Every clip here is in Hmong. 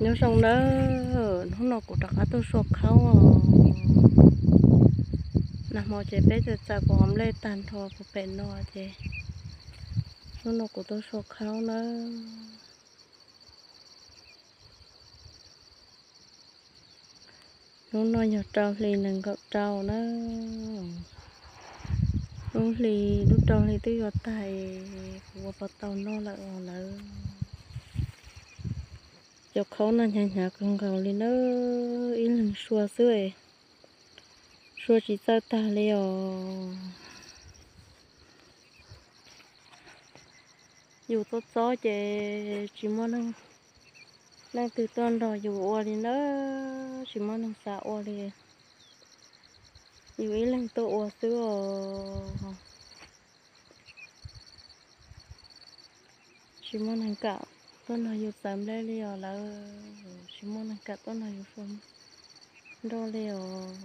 Nyob zoo nawb, hnub no kuv rov qab tuaj sua khaub os. Nag hmo ces peb txawm txawm pom nplej tag nrho puag pem no ces hnub no kuv tuaj sua khaub nawb. Hnub no yog rau hli nees nkaum rau nawb. Lub hli, lub rau hli twb yuav tag, kuv ua puas tau noj lawm os nawb. Cov khaub no hnyav hnyav kawg nkaus li nawb, ib leeg sua xwb, sua tsis txawj tag li os. Yus txob txob ces tsis muaj neeg twg tuaj nrog yus ua li nawb, tsis muaj neeg xav ua li. Yus ib leeg tuaj ua xwb os. Tsis muaj neeg kam tuaj nrog yus txawv nplej li os lawv, tsis muaj neeg kam tuaj nrog yus sua nroj li os.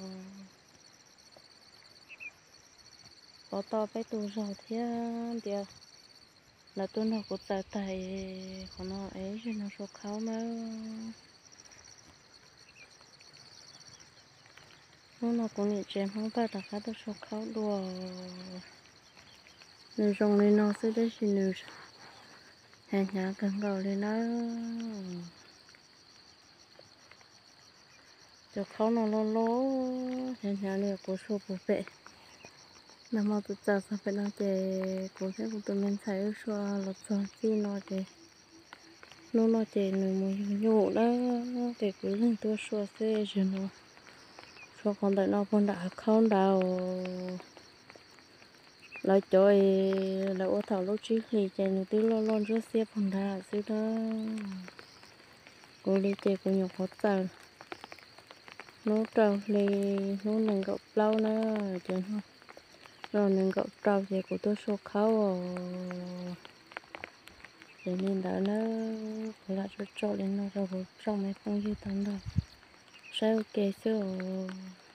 Pov tau peb tus zog thiab ntias lawv tuaj nrog kuv txawv tag qhov no es ib zaug no sua khaub nawb. Hnub no kuv niam tsev Hmoob Paj rov qab tuaj sua khaub dua. Nws zoo li no xwb tab sis nws hnyav hnyav kawg nkaus li nawb. Cov khaub no loj loj hnyav hnyav li kuv sua puag pem. Nag hmo txawm txawv txog pem no ces kuv thiab kuv tus me ntxhais wb sua los txog txij no ces hnub no ces nws mus yug nyuj na, ces kuv ib leeg tuaj sua xwb. Zaum no sua qhov ntawm no puag nram hav khaub nrad. Lawv cov, lawv ua thaum lub tsib hlis ces nws twb loj loj ntsuab xiab puag nrad xwb na. Kuv li ces kuv nyuam qhuav txawm hnub rau hli, hnub nees nkaum plaub na, ces no nees nkaum rau ces kuv tuaj sua khaub os. Ces li ntawd na, kuv lam tso tso li no rau kuv tsoom me phooj ywg tau nrog saib ua ke xwb os.